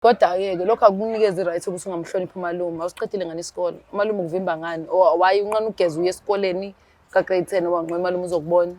Kodwa-ke ke lokho akukunikeza i-right ukuthi ungamhloniphi umalume. Awusiqedile ngani isikole? Umalume ukuvimba ngani? Or why unqena ukugeza uye esikoleni ka-grade 10 ngoba ngenxa umalume uzokubona?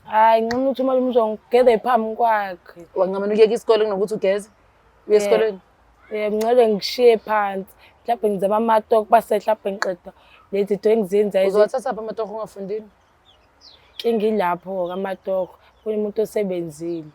Hhayi nginqena ukuthi umalume uzongigeza phambi kwakhe. Wancamela ukuyeka isikole kunokuthi ugeze uye esikoleni? Yebo, ngcono ngishiye phansi. Mhlawumbe ngizama amatoho base mhlawumbe ngiqeda lezi zinto engizenzayo. Uzowathathaphi amatoho ungafundile? Inkinga ilapho-ke amatoho, funa umuntu osebenzile.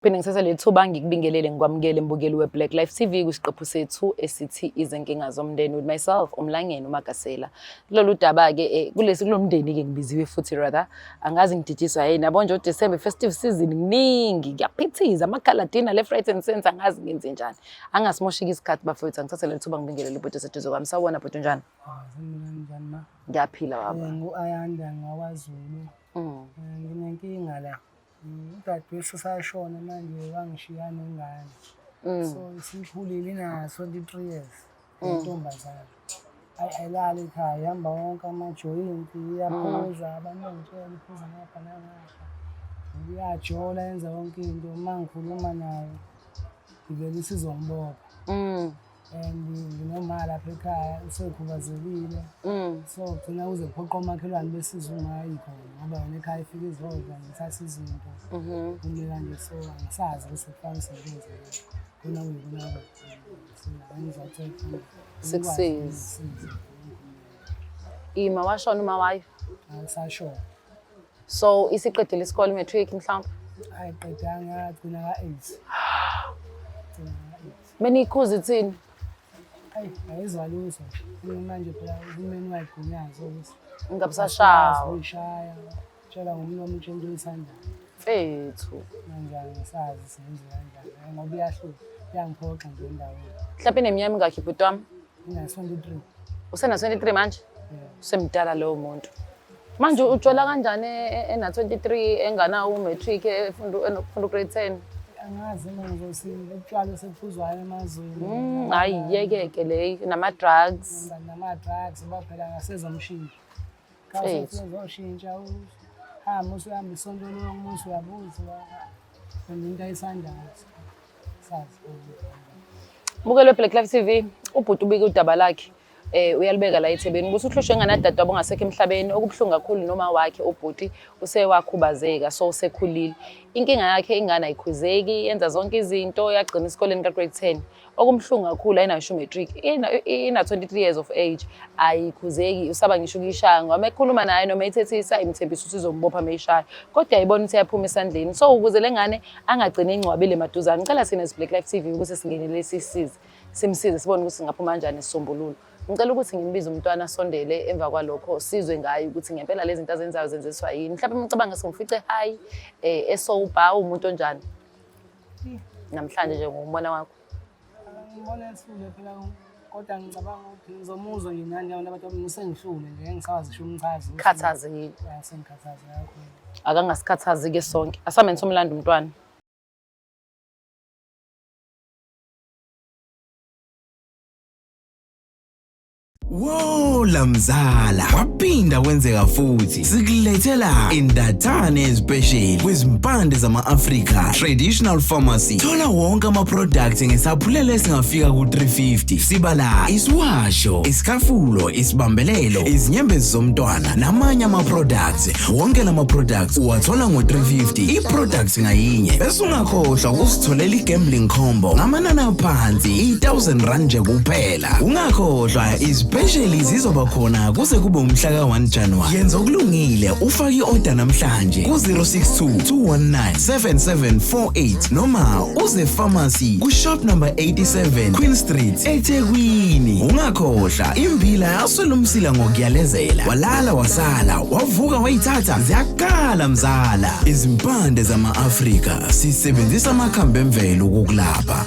Phinde ngithathe leli thuba ngikubingelele ngikwamukele mbukeli we-Black Life TV kwisiqephu sethu esithi izinkinga zomndeni with myself uMlangeni uMagasela. Kulolu daba-ke eh, kulesi kulo mndeni-ke ngibiziwe futhi rather angazi ngididiswa yini yabo nje uDecember festive season kuningi kuyaphithiza amakhala dinner left right and center angazi ngenze njani. Angasimoshiki isikhathi bafowethu angithathe leli thuba ngibingelele ubhuti oseduze kwami. Sawubona bhuti unjani? Sanibona njani ma? Ngiyaphila baba. Ngu-Ayanda ngakwaZulu. Nginenkinga la. Udadewethu usashona manje wangishiya nengane. So isikhulile ina-23 years. Intombazane. Ayi ayilali ekhaya ihamba wonke amajoyinti iyaphuza abantu bangitshela iphuza ngapha nangapha. Iyajola yenza yonke into uma ngikhuluma nayo ivele isizongibopha. And nginoma lapha ekhaya usekhubazekile. So gcina kuze kuphoqa omakhelwane besiza uma ikhona ngoba yona ekhaya ifika izodla ngithatha izinto. Kume kanje so angisazi ukuthi kufanele sengenze khona kuyikona Sikusize. Ima washona uma wayo. Angisashona. So isiqedile isikole matric mhlawumbe. Ayiqedanga yagcina ka-eight. Gcina ka-eight. Benikhuza ithini? Ayi ayizwa lutho nje. Manje phela uhulumeni wayigunyaza ukuthi Ngabusashawa. uyishaya tshela ngomlomo utshela into oyithandayo. Mfethu. Manje angisazi senze kanjani Hayi, ngoba iyahlupha iyangiphoxa nje endaweni. Mhlawumbe ineminyaka emingakhi bhuti wami? Ina-23. Usena 23 manje? Yeah. Usemdala lowo muntu. Manje ujola kanjani ena 23 enganawo umatric efunda enokufunda ugrade 10? Angazi uma ngizothini utshwala osephuzwayo emazweni. Hayi yekeke leyo nama drugs. Nama-drugs ngoba phela ngasezomshintsha. Mfethu. Uzoshintsha uhambe usuhamba isonto lonke umuntu uyabuza and into ayithandayo sazi. Mbukeli we-Black Life TV, ubhuti ubike udaba lakhe. Uyalibeka la ethebeni ukuthi uhlushwe nganadadewabo ongasekho emhlabeni okubuhlungu kakhulu noma wakhe ubhuti usewakhubazeka so usekhulile. Inkinga yakhe ingane ayikhuzeki yenza zonke izinto yagcina esikoleni ka-grade 10. Okumhlungu kakhulu ayinayo ngisho umatric ina 23 years of age ayikhuzeki usaba ngisho ukuyishaya ngoba ekhuluma naye noma ethethisa imthembisa ukuthi izombopha uma eyishaya kodwa ayibona ukuthi iyaphuma esandleni. So ukuze le ngane angagcini ingcwabile maduzane ngicela thina as Black Life TV ukuthi singenele sisize simsize sibone ukuthi singaphuma kanjani isisombululo. Ngicela ukuthi ngimbize umntwana asondele emva kwalokho sizwe ngaye ukuthi ngempela lezi zinto azenzayo zenziswa yini. Mhlawumbe umcabange simfice high esober umuntu onjani namhlanje nje ngokubona kwakho. Ngibona ethule phela kodwa ngicabanga ukuthi ngizomuzwa nje nani abantu abantu ngisengihlule nje engisazi ngisho umchazi. Khathazekile. Ya sengikhathazeke kakhulu. Akangasikhathazi ke sonke. Asameni somlando umntwana. Wola mzala waphinda kwenzeka futhi sikulethela indathane especial kwizimpande zama-Afrika Traditional Pharmacy. Thola wonke ama-products ngesaphulelo esingafika ku-350. Sibala isiwasho, isikafulo, isibambelelo, izinyembezi zomntwana namanye ama-products. Wonke lama-products uwathola ngo-350 i-products ngayinye. Bese ungakhohlwa ukusitholela i-gambling combo ngamanani aphansi i-1000 rand nje kuphela. Ungakhohlwa izipesheli zizoba khona kuze kube umhla ka-1 January. Yenza okulungile ufake i-order namhlanje ku-062 219 7748 noma uze pharmacy ku-shop number 87 Queen Street eThekwini. Ungakhohlwa imbila yaswela umsila ngokuyalezela. Walala wasala wavuka wayithatha ziyakhala mzala. Izimpande zama-Afrika sisebenzisa amakhambi emvelo ukukulapha.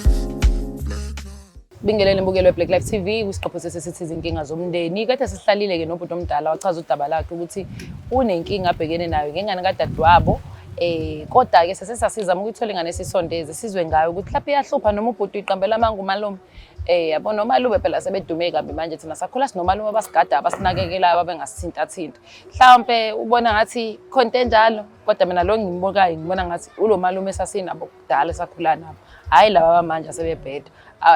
Bingelele mbukelo weBlack Life TV kwisiqephu sesithi izinkinga zomndeni. Kade sihlalile ke nobhuti omdala wachaza udaba lakhe ukuthi unenkinga abhekene nayo ngengane kadadewabo. Kodwa ke sesesasizama ukuyithola ingane esisondeze sizwe ngayo ukuthi mhlawumbe iyahlupha noma ubhuti uyiqambela amanga umalume. Yabo nomalume phela sebedume kabi manje, thina sakhula sinomalume abasigada, abasinakekelayo, ababengasithintathinta. Mhlawumpe ubona ngathi khona into enjalo, kodwa mina lo ngimbukayo ngibona ngathi ulo malume esasinabo kudala esakhula nabo, hhayi laba abamanje asebebheda.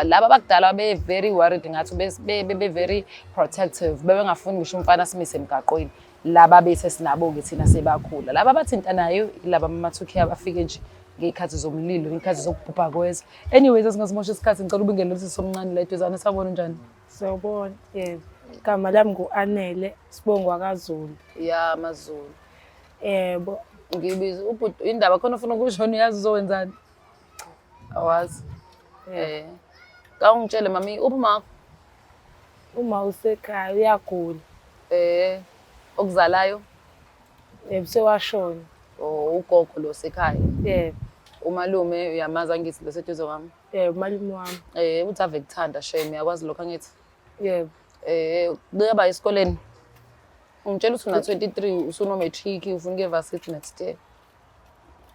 Laba abakudala babe-very worried ngathi bebe-very protective, bebengafuni ngisho umfana simise emgaqweni. Laba bethu esinabo-ke thina sebakhula, laba abathintanayo ilaba ama-2K abafike nje ngey'khathi zomlilo, ngey'khathi zokubhubha kwezwe. Anyways, asingasimosha isikhathi, ngicela ubingelele usisi omncane la eduzane. Sawubona, unjani? Sawubona, yebo. Igama lami ngu-Anele, sibongo wakaZulu. Ya, maZulu. Yebo. Ngibiza ubhuti, indaba khona ufuna ukushona, uyazi uzowenzani? Awazi. Kawungitshele mami, uphi umakho? Uma usekhaya uyagula. Okuzalayo? Yebo, sewashona. Oh, ugogo lo sekhaya. Yebo. Umalume uyamazi angithi, lo seduze kwami? Yebo, umalume wami. Uthi ave kuthanda shame, uyakwazi lokho angithi? Yebo. Kuyaba esikoleni. Ungitshela ukuthi una 23, usuno matric, ufuna ukuya varsity next year.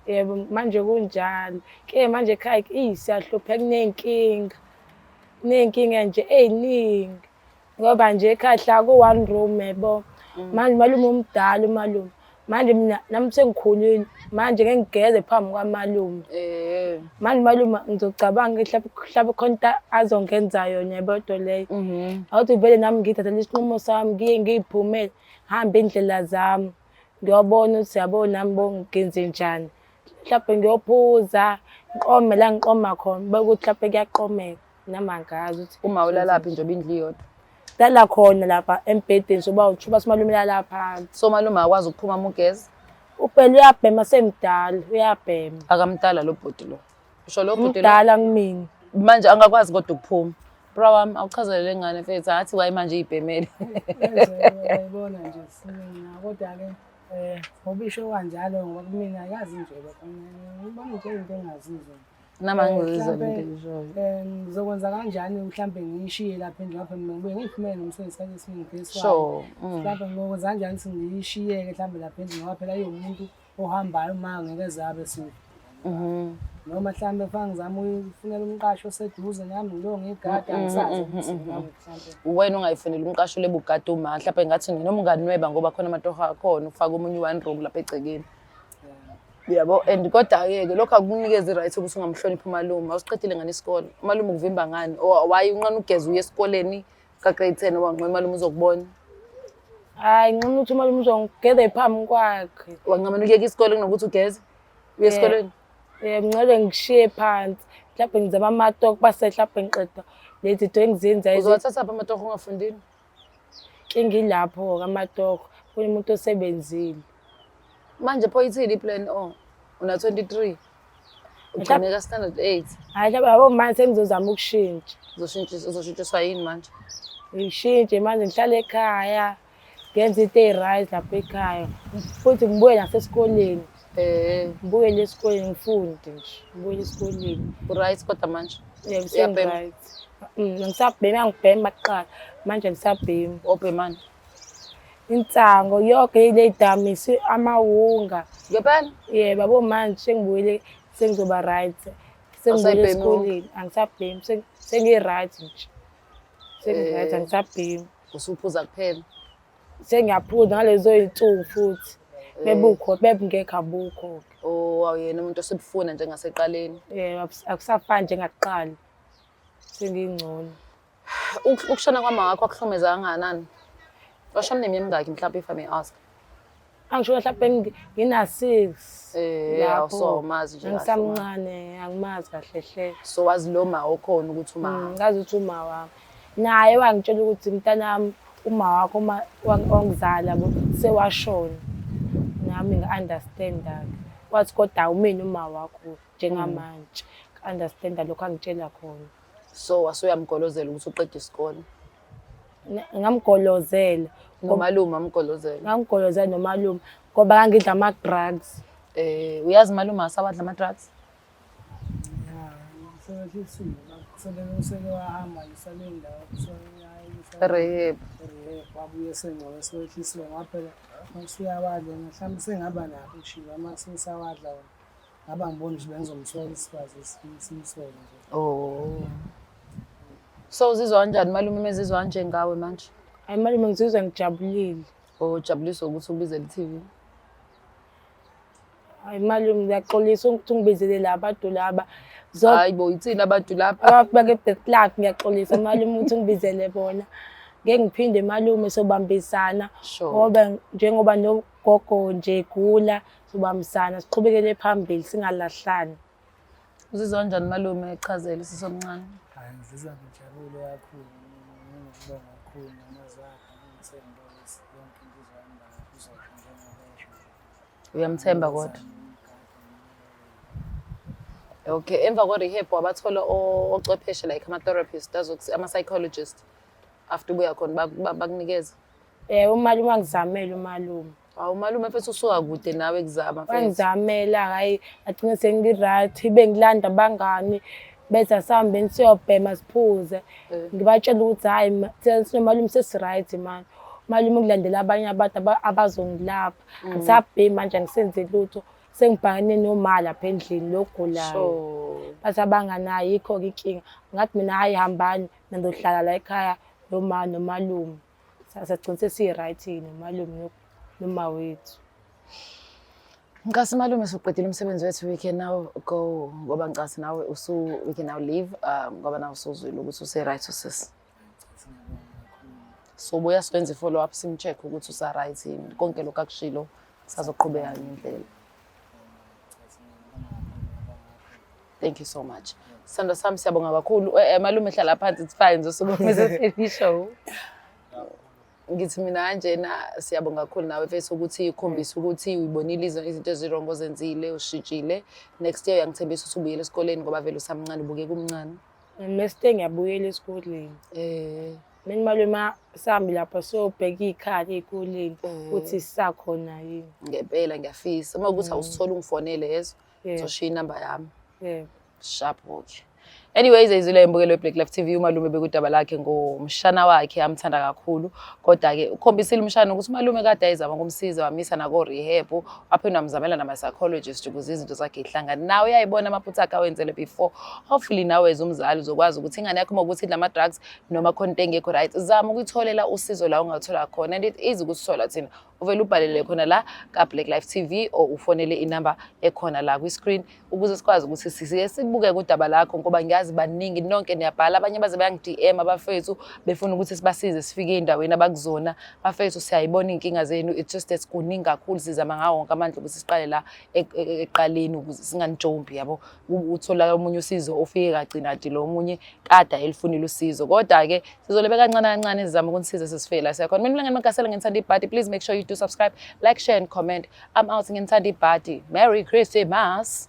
Yebo, manje kunjalo. Ke manje ekhaya eyi siyahlupheka, kuney'nkinga. Kuney'nkinga nje ey'ningi. Ngoba nje ekhaya hlala ku-one room yabo. Manje umalume omdala umalume. Manje mina nami sengikhulile. Manje ngeke ngigeze phambi kwamalume. Manje umalume ngizocabanga mhlawumbe mhlawumbe khona into azongenza yona yabo nto leyo. Awuthi vele nami ngithathele isinqumo sami ngiye ngiy'phumele, ngihambe iy'ndlela zami. Ngiyobona ukuthi yabo nami bo ngenze njani. Mhlawumbe ngiyophuza, ngiqome la ngiqoma khona, beke ukuthi mhlawumbe kuyaqomeka. Nami angazi ukuthi Uma ulalaphi njengoba indlu iyodwa? Lala khona lapha embhedeni soba uthuba simalume lala phansi. So malume akwazi ukuphuma uma ugeza? Uphela uyabhema, semdala, uyabhema. Akamdala lo bhuti lo. Usho lo bhuti lo. Umdala kumina. Manje angakwazi kodwa ukuphuma. Bra wami, awuchazele le ngane mfethu, athi waye manje iyibhemele. Uyayibona nje simina, kodwa-ke ngoba isho kanjalo, ngoba kumina yazi nje lokho, ngibona nje into engingazizwa. Nami angizizwa lento eyishoyo. Ngizokwenza kanjani mhlambe ngiyishiye lapha endlini, lapha mina ngibuye ngiyiphumele nomsebenzi isikhathi esiningi this why. Sure. Mhlambe ngizokwenza kanjani ukuthi ngiyishiyeke mhlambe lapha endlini, ngoba phela iwumuntu ohambayo, uma ngeke zabe si. Noma mhlambe kufanele ngizame ukufunela umqasho oseduze nami ngilo ngigada, angisazi ukuthi nami mhlambe. Wena ungayifuneli umqasho lebugada uma mhlawumbe ngathi noma unganweba, ngoba khona amatoho akhona ufake omunye one room lapha egcekeni. Yabo, and kodwa-ke ke lokho akukunikeza i-right ukuthi ungamhloniphi umalume. Awusiqedile ngani isikole? Umalume ukuvimba ngani? Or why unqena ugeze uye esikoleni ka-grade 10 wanqena umalume uzokubona? Hhayi, nginqena ukuthi umalume uzongigeza phambi kwakhe. Wancamela ukuyeka isikole kunokuthi ugeze uye esikoleni? Yebo, ngicela ngishiye phansi. Mhlawumbe ngizama amatoho base mhlawumbe ngiqeda lezi zinto engizenzayo. Uzowathathaphi amatoho ungafundile? Inkinga ilapho-ke, amatoho. Funa umuntu osebenzile. Manje pho ithini i-plan o? Una 23. Ugcine ka standard 8. Hhayi, mhlawumbe yabo manje sengizozama ukushintsha. Uzoshintsha, uzoshintshiswa yini manje? Ngishintshe manje ngihlale ekhaya, ngenze into eyi-right lapha ekhaya. Futhi ngibuye nasesikoleni. Ngibuyele esikoleni ngifunde nje. Ngibuyele esikoleni. U-right kodwa manje? Yebo, Uyabhema? sengi-right. Angisabhemi, angibhema kuqala. Manje angisabhemi. Obhemani? Insango yonke le damisi, amawunga. Ngempela? Yebo, yabo manje sengibuyele, sengizoba right. Sengibuyele Awusayibhemi esikoleni, angisabhemi, sengi-right nje. Sengi-right, angisabhemi. Usuphuza kuphela? Sengiyaphuza ngalezo y'nsuku futhi. Bebukho, bebungekho abukho. Oh, awuyena umuntu osebufuna njengaseqaleni. Yebo, akusafani njengakuqala. Sengingcono. Ukushona kwama wakho akuhlumeza kangakanani? Washona neminyaka emingaki mhlawumbe, if I may ask? Angishona mhlawumbe ngina-6. Lapho. So awumazi nje kahle. Ngisamncane, angimazi kahle hle. So wazi lo ma okhona ukuthi uma. Ngazi ukuthi uma wami. Naye wangitshela ukuthi mntanami, uma wakho uma wangizala bo sewashona. Nami ngi-understand-ke. Wathi kodwa awumina uma wakho njengamanje. Ngi-understand-a lokho angitshela khona. So wasuyamgolozela ukuthi uqede isikole? Ngamgolozela. Nomalume amgolozela? Ngamgolozela nomalume ngoba ngangidla ama-drugs. Uyazi malume asawadla ama-drugs? Ya, sewehlisiwe, useke wahamba nje sale ndawo Rehab. Rehab, wabuye sengcono, sewehlisiwe ngoba phela usuyawadla, mhlawumbe sengaba nakho ukushiwa uma sesawadla wona. Ngaba ngibona ukuthi bengizomsola, sikwazi simsole nje. Oh. So uzizwa kanjani malume mezizwa kanje ngawe manje? Hayi malume, ngizizwa ngijabulile. Ujabuliswa ukuthi ubizele i-TV? Hayi malume, ngiyaxolisa ukuthi ungibizele la bantu laba. Hayi bo, ithini abantu lapha? Abantu bake-Black Life, ngiyaxolisa malume ukuthi ungibizele bona. Ngeke ngiphinde malume, sobambisana. Ngoba njengoba nogogo nje egula, sobambisana siqhubekele phambili singalahlani. Uzizwa kanjani malume, echazele usisi omncane? Hayi, ngizizwa ngijabule kakhulu, nginokubonga kakhulu namazwi akhe angithemba ukuthi yonke into izohamba kahle, uzosho njengoba esho nje. Uyamthemba kodwa? Okay, emva kwe-rehab wabathola ocwepheshe like ama-therapist, ama-psychologist, after ubuya khona bakunikeza? Umalume wangizamela umalume. Hawu umalume mfethu usuka kude nawe kuzama mfethu. Wangizamela, hhayi agcine sengi-right, bengilanda abangani bethi asihambeni siyobhema siphuze. Ngibatshela ukuthi hhayi sinomalume sesi-right manje. Umalume ukulandela abanye abantu abazongilapha. Angisabhemi manje, angisenzi lutho. Sengibhakane noma lapha endlini lo ogulayo. Bathi abangani ayikho-ke inkinga. Ngathi mina hhayi hambani, mina ngizohlala la ekhaya noma nomalume. Sagcina sesi-right nomalume noma wethu. Ngicasi malume, soqedile umsebenzi wethu, we can now go, ngoba ngicasi nawe usu we can now leave, ngoba nawe usuzwile ukuthi use-right usisi. So buya siwenze i-follow up, sim-check ukuthi usa-right yini, konke lokhu akushilo kusazoqhubeka ngendlela. Thank you so much. Sithando sami, siyabonga kakhulu. Malume hlala phansi, it's fine, zosukumisa show. Ngithi mina kanjena siyabonga kakhulu nawe mfethu ukuthi ukhombise ukuthi uyibonile izinto ezi-wrong ozenzile, ushintshile. Next year uyangithembisa ukuthi ubuyele esikoleni ngoba vele usamncane, ubukeka umncane. Next year ngiyabuyela esikoleni. Mina malume sami lapha siyobheka iy'khala ey'koleni ukuthi sisakhona yini. Ngempela ngiyafisa. Uma kuwukuthi awusitholi ungifonele yezwa. Ngizoshiya inamba yami. Sharp okay. Anyways, izwile imbukelo ye-Black Life TV, umalume bekudaba lakhe ngomshana wakhe amthanda kakhulu. Kodwa-ke ukhombisile umshana ukuthi umalume kade ayezama ukumsiza, wamisa nako-rehab, waphinde wamzamela nama-psychologist ukuze izinto zakhe yihlangane. Nawe uyayibona amaphutha akhe awenzele before. Hopefully nawe as umzali uzokwazi ukuthi ingane yakho uma ukuthi idla ama-drugs noma khona into engekho right, zama ukuyitholela usizo la ungathola khona. And it is ukusithola thina. Uvele ubhalele khona la ka-Black Life TV or ufonele inamba ekhona la kwi-screen ukuze sikwazi ukuthi sike sibuke udaba lakho, ngoba ngiyazi baningi nonke niyabhala, abanye baze bayangi-DM abafethu befuna ukuthi sibasize sifike ey'ndaweni abakuzona. Bafethu siyayibona iy'nkinga zenu, it's just that kuningi kakhulu, sizama ngawo wonke amandla ukuthi siqale la ekuqaleni ukuze singanijombi, yabo. Uthola omunye usizo ofike kagcina ati lo omunye kade ayelifunile usizo, kodwa-ke sizolebe kancane kancane sizama ukunisiza sesifike la siyakhona. Mina Mlangeni Magasela, nginithanda ibhadi. Please make sure you do subscribe, like, share and comment. I'm out, nginithanda ibhadi. Merry Christmas.